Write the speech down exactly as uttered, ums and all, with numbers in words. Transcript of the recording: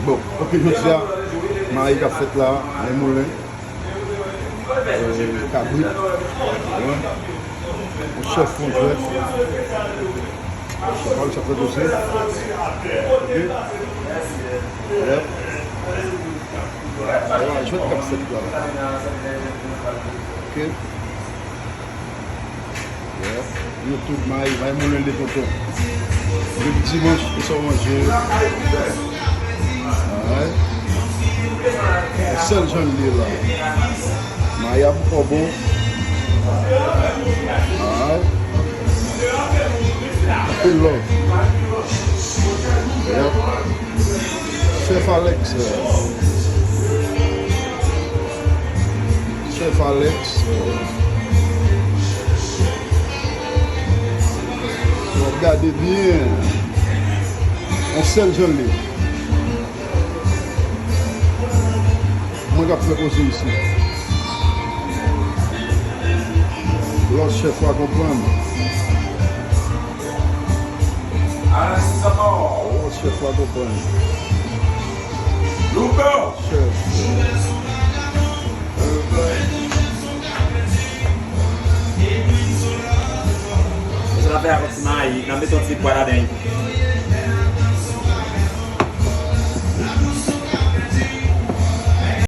Bon, ok, jodi a, mayi k ap fèt la, nan moulen, euh, kabrit, hein, yon chèf kontrè, chèf al chèf kontrè, ok, yep, ewa, jwèt k ap fèt la, ok. Yo tout may, may moulen de tonton. Depi dimanch, e sa w manje. Alright. Sèl jan l ye la. May a poko bon. Alright. Anpil love. Yep. Chèf Alex. Chèf Alex. W ap gade byen. Yon sèl jan l ye. Mwen k ap fè koze isi. Lòt chèf la konprann. Lòt chèf la konprann. Chèf. Sa n ap fè ak yon ti mayi, n ap mete yon ti pwa ladan l tou.